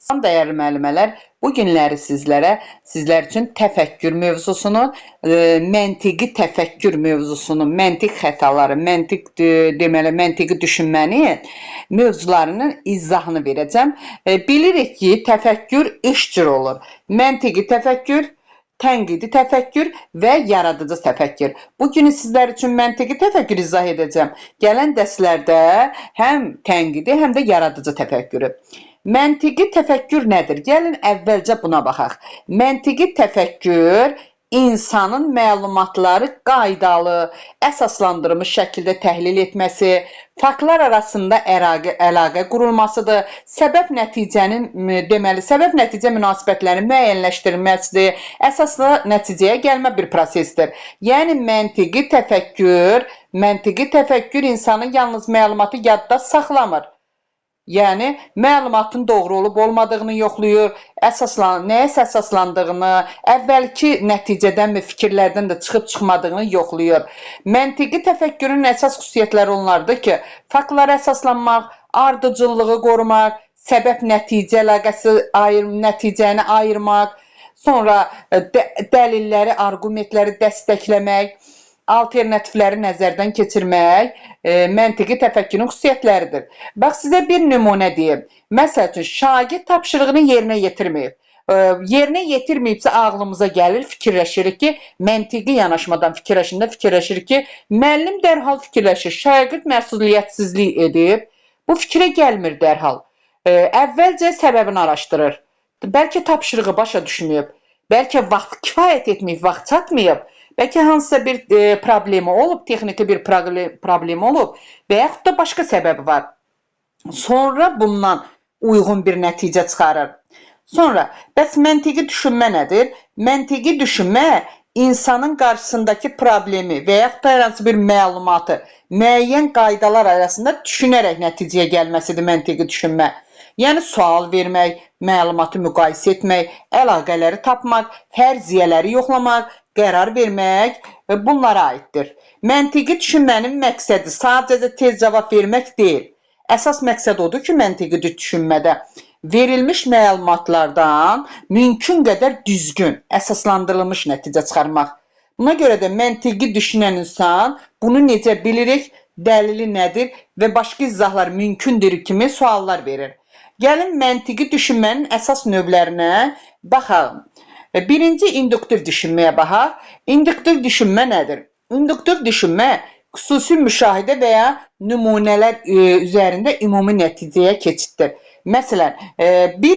Salam dəyərli müəllimələr, bu günləri sizlərə, sizlər üçün təfəkkür mövzusunu, məntiqi təfəkkür mövzusunu, məntiq xətaları, məntiq deməli, məntiqi düşünmənin mövzularının izahını verəcəm. Bilirik ki, təfəkkür üç cür olur. Məntiqi təfəkkür, tənqidi təfəkkür və yaradıcı təfəkkür. Bu günü sizlər üçün məntiqi təfəkkür izah edəcəm. Gələn dərslərdə həm tənqidi, həm də yaradıcı təfəkkürü. Məntiqi təfəkkür nədir? Gəlin əvvəlcə buna baxaq. Məntiqi təfəkkür insanın məlumatları qaydalı, əsaslandırılmış şəkildə təhlil etməsi, faktlar arasında əlaqə qurulmasıdır, səbəb-nəticənin deməli, səbəb-nəticə münasibətlərinin müəyyənləşdirilməsidir, əsaslı nəticəyə gəlmə bir prosesdir. Yəni məntiqi təfəkkür insanın yalnız məlumatı yadda saxlamır. Yəni məlumatın doğru olub olmadığını yoxlayır, nəyə əsaslandığını, əvvəlki nəticədənmi, fikirlərdən də çıxıb çıxmadığını yoxlayır. Məntiqi təfəkkürün əsas xüsusiyyətləri onlardır ki, faktlara əsaslanmaq, ardıcıllığı qorumaq, səbəb-nəticə əlaqəsi nəticəni ayırmaq, sonra dəlilləri, arqumentləri dəstəkləmək, alternativləri nəzərdən keçirmək məntiqi təfəkkürün xüsusiyyətləridir. Bax, sizə bir nümunə deyim. Məsəl üçün, şagird tapşırığını yerinə yetirməyib. Yerinə yetirməyibsə ağlımıza gəlir, fikirləşirik ki, məntiqi yanaşmadan fikirləşəndə fikirləşirik ki, müəllim dərhal fikirləşir, şagird məsuliyyətsizlik edib, bu fikrə gəlmir dərhal. Əvvəlcə səbəbini araşdırır. Bəlkə tapşırığı başa düşməyib, bəlkə vaxt kifayət etməyib, vaxt çatmayıb, bəlkə hansısa bir problemi olub, texniki bir problemi olub və yaxud da başqa səbəbi var. Sonra bundan uyğun bir nəticə çıxarır. Sonra, bəs məntiqi düşünmə nədir? Məntiqi düşünmə insanın qarşısındakı problemi və yaxud da hər hansı bir məlumatı müəyyən qaydalar arasında düşünərək nəticəyə gəlməsidir məntiqi düşünmə. Yəni sual vermək, məlumatı müqayisə etmək, əlaqələri tapmaq, fərziyyələri yoxlamaq, qərar vermək bunlara aiddir. Məntiqi düşünmənin məqsədi sadəcə tez cavab vermək deyil. Əsas məqsəd odur ki, məntiqi düşünmədə verilmiş məlumatlardan mümkün qədər düzgün, əsaslandırılmış nəticə çıxarmaq. Buna görə də məntiqi düşünən insan bunu necə bilirik, dəlili nədir və başqa izahlar mümkündür kimi suallar verir. Gəlin məntiqi düşünmənin əsas növlərinə baxaq. Birinci induktiv düşünməyə baxaq. İnduktiv düşünmə nədir? İnduktiv düşünmə xüsusi müşahidə və ya nümunələr üzərində ümumi nəticəyə keçiddir. Məsələn, bir